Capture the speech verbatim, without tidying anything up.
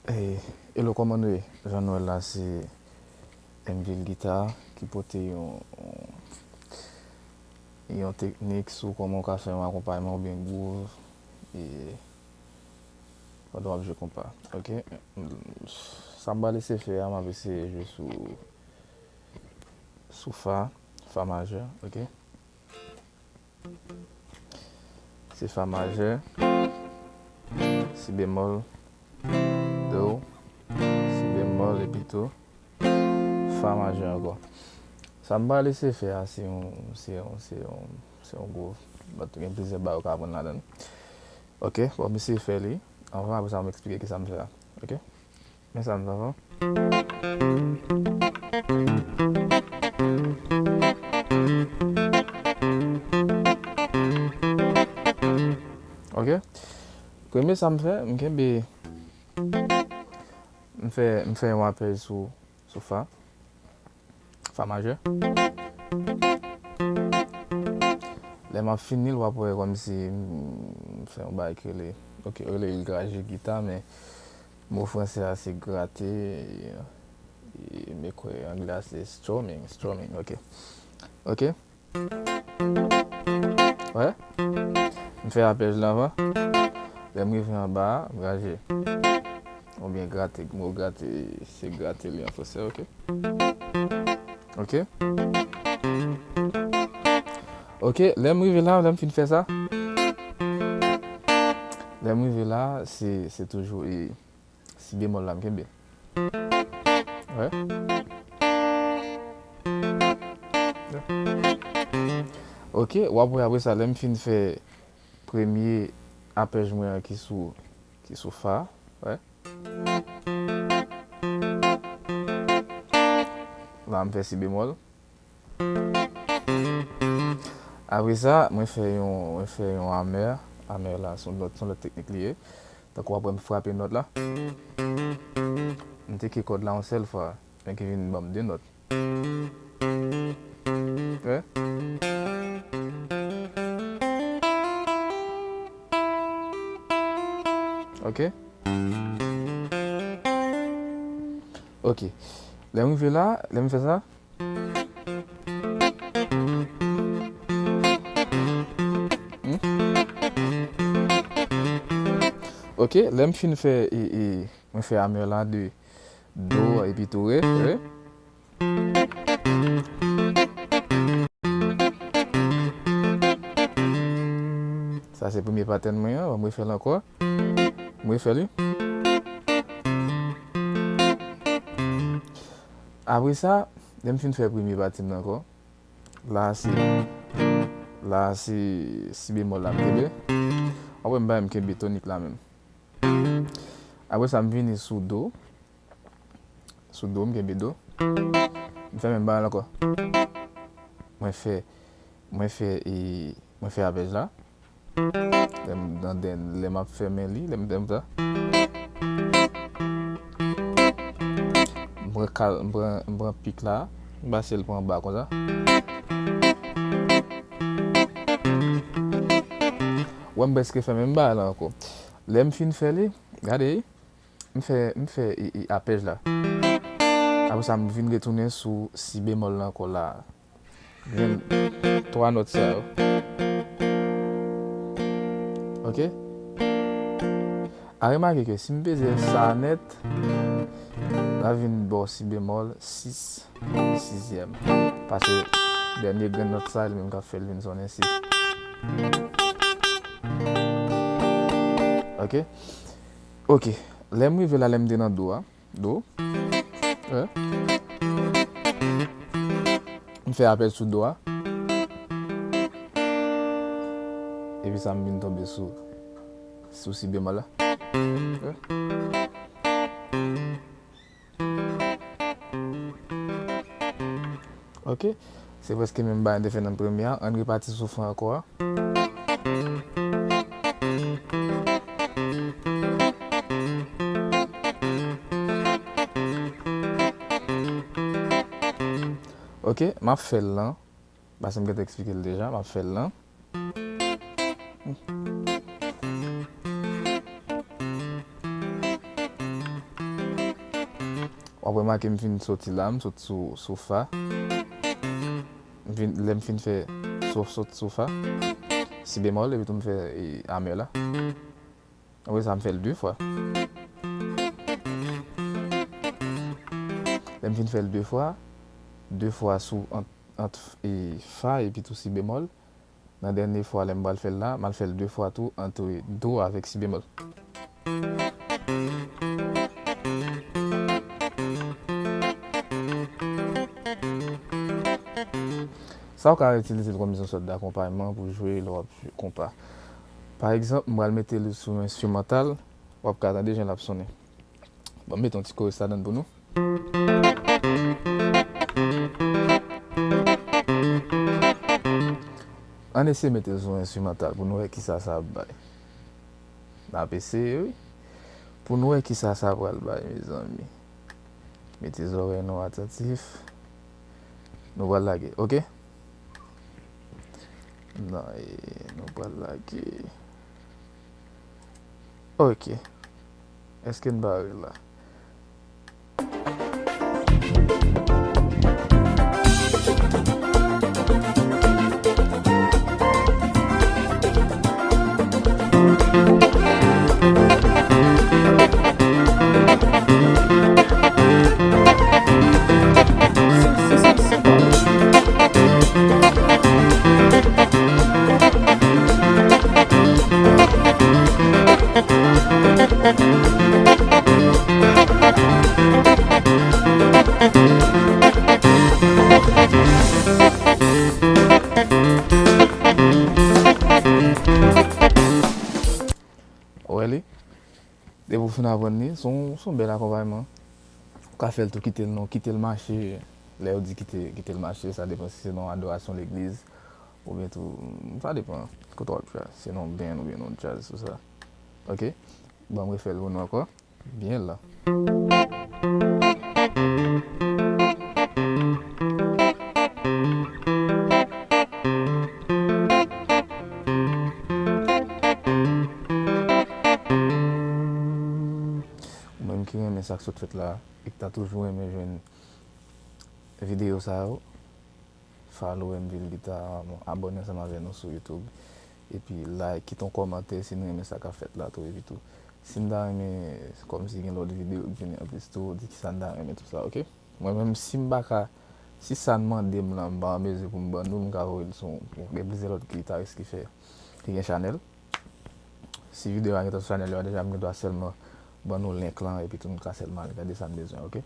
Hey, hello, kòman nou ye? Jan nou wè l la, se M V L Guitar ki pote yon, yon teknik sou kòman w ka fè yon akonpayman oubyen groove e pandan w ap jwe konpa. Ok? Sa m pral eseye fè a, m ap eseye jwe sou, sou fa, fa majè, ok? Se fa majè, si bemòl, do, si bemòl, epi tou fa majè ankò. Sa m pral eseye fè a, se yon, se yon, se yon, se yon groove. But gen plizyè bagay ou ka aprann ladan l. Ok, bon, m eseye fè li. Anvan, apre sa, m eksplike kisa m fè a. Ok? Men sa m t ap fè. Ok. Premye sa m fè, m kenbe, m fè, m fè yon apèj sou, sou fa. Fa majè. Lè m ap fini l, w ap wè kòmsi m fè yon bagay ki rele, ok, yo rele l graje gita, men mo franse a se grate, e, e, men kwè anglè a se strumming, strumming, ok. Ok. Wè? M fè apèj la anvan. Lè m rive anba a, m graje. Oubyen grate, mo grate, se grate li an franse, ok? Ok? Ok, lè m rive la, lè m fin fè sa, lè m rive la, se, se toujou, e, si bemòl la m kenbe. Wè? Ok, w ap wè apre sa, lè m fin fè premye apèj mwen an ki sou, ki sou fa, wè? La, m fè si bemòl. Apre sa, mwen fè yon, mwen fè yon amè. Amè la, se yon lòt, se yon lòt teknik li ye. Tankou w ap wè m frape nòt la. M teke kòd la yon sèl fwa, men ki vin ban m de nòt. Wè? Ok. Ok. Lè m rive la, lè m fè sa. Hmm? Ok, lè m fin fè, e, e, mwen fè amè la de do epi tou re, re. Sa se premye patèn mwen an, ban m refè l ankò. M refè li. Apre sa, lè m fin fè premye pati m nan ankò, la se, la se si bemòl la m kenbe. W ap wè m pa menm kenbe tonik la menm. Apre sa, m vini sou do. Sou do, m kenbe do. M fè menm bagay la ankò. Mwen fè, mwen fè, e, mwen fè apèj la. Lè m nan dèn, lè m ap fèmen li, lè m, lè m fè sa. M pran kal, m pran, m pran pik la, m pase l pa anba konsa. Wè m prèske fè menm bagay la ankò. Lè m fin fè li, gade, m fè, m fè, e, e, apèj la. Apre sa, m vin retounen sou si bemòl la ankò la. Jwenn twa nòt sa yo. Ok? A remake ke si m peze sa nèt, l ap vin ba w si bemòl sis, sizyèm. Paske dènye grenn nòt sa, li menm k ap fè l vin sonnen sis. Ok? Ok. Lè m rive la, lè m te nan do a, do. Wè. M fè apèl sou do a. Epi sa m vin tonbe sou, sou si bemòl la. Wè. Ok. Se prèske menm bagay n te fè nan premye a. Ann repati sou fa ankò a. Ok, m ap fè l lan. Paske m gentan eksplike l deja, m ap fè l lan. W ap remake m fin soti la, m sot sou, sou fa. M vin, lè m fin fè so, sot sou fa, si bemòl, epi tou m fè, e, amè la. Apre sa, m fè l de fwa. Lè m fin fè l de fwa, de fwa sou ant, ant, e, fa epi tou si bemòl. Nan dènye fwa, lè m pral fè l la, m al fè l de fwa tou ant do avèk si bemòl. Sa w ka itilize l kòm yon sòt dakonpayman pou jwe lè w ap jwe konpa. Pa egzanp, m pral mete l sou enstrimantal, w ap ka tande jan l ap sonnen. Bon, m mete yon ti koris ladan l pou nou. Ann eseye mete l sou enstrimantal pou nou wè kisa sa ap bay. N ap eseye, wi. Pou nou wè kisa sa pral bay, mezanmi. Mete zòrèy nou atantif. Nou pral lage, oke? Nan, e, nou pral lage. Oke. Èske n pare la? Ou wè li? Depi w fin aprann li, se yon, se yon bèl akonpayman. Ou ka fè l tou, kite l non, kite l mache. Lè yo di kite, kite l mache, sa depann si se nan yon adorasyon legliz, oubyen tou, sa depann kote w ap jwe a. Si se nan yon band oubyen nan yon djaz, tou sa. Oke? Ban m refè l pou nou ankò. Byen la. Ou menm ki renmen sa k sot fèt la, e k ta toujou renmen jwenn videyo sa yo, follow M Ville Guitar, abòne ansanm avè nou sou YouTube. Epi like, kite yon kòmantè si n renmen sa k ap fèt la tou. Epi tou, si n ta renmen, kòmsi gen lòt videyo k vini anplis tou, di kisa n ta renmen tou sa, oke? Mwen menm, si m pa ka, si sa n mande m lan, m pa an mezi pou m ban nou l, m ka voye l sou, gen plizyè lòt gitaris ki fè, ki gen chanèl. Si videyo a gentan sou chanèl yo a deja, m gen dwa sèlman ban nou link lan, epi tou nou ka sèlman al gade sa n bezwen, oke?